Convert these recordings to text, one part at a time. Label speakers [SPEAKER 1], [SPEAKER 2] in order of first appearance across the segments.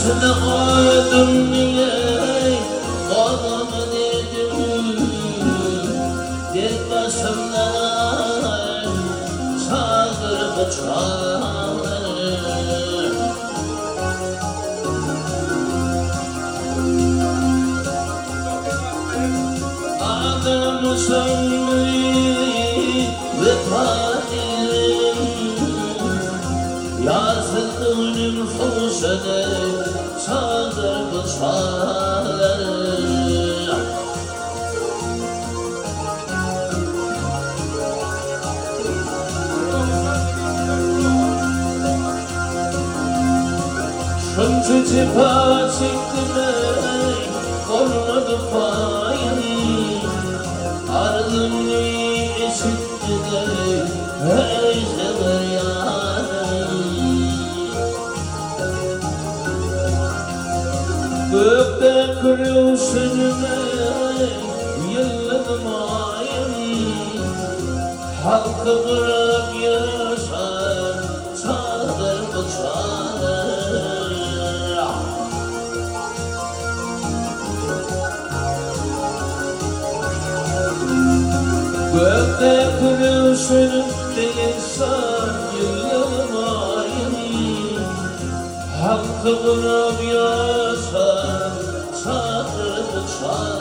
[SPEAKER 1] Üstüne koydum niye kolumu dedim. Dert başımdan çaldır bıçağı. Adımı söndü vefa Yazık nüfusunu çaldır bıçağı. Şunca cefa çektim ey, olmadı payım. Arzım işitti de ey sever yarım. Gökte kırıyorsun yıldım ayım. Halkı bırak yaşar çaldır bıçağı. Gökte kırıyorsun insan yıldım ayım. Hakkı bırak yaşar çaldır bıçağı.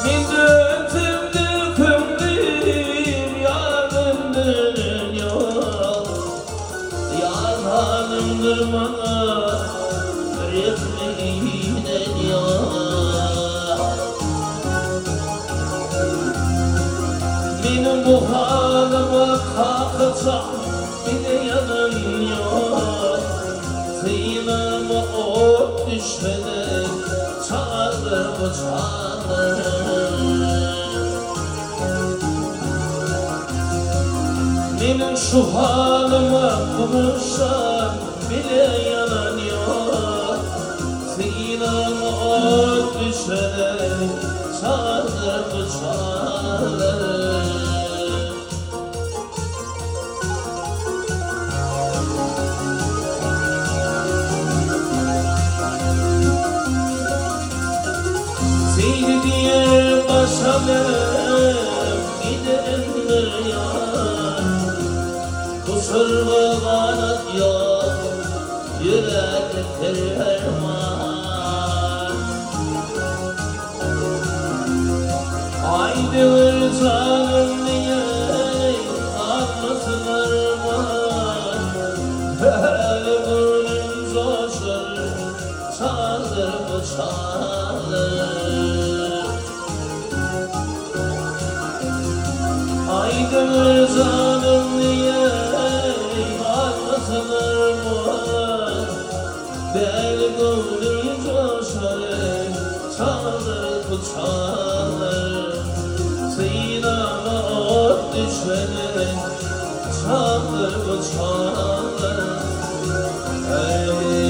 [SPEAKER 1] Min döntümdür kömrüm yarındır yol. Yar hanımdır bana ritminen yar. Benim bu halıma kalkacak bir yanın yok. Sinema ot düşeni çaldır bıçağı. Benim şu halıma konuşan bile yanan yok. Sinema ot düşeni çaldır bıçağı. Seni diye başa gidendir yar. Kusur kanat yok, yürek ferman. Haydi canım diye anlasın arman. Böyle gönlüm coşur, çaldır bıçağı. Aydın canım diye anlasın arman. Deli gönlüm coşar, çaldır bıçağı. Sinema ot düşeni, çaldır bıçağı. Hey.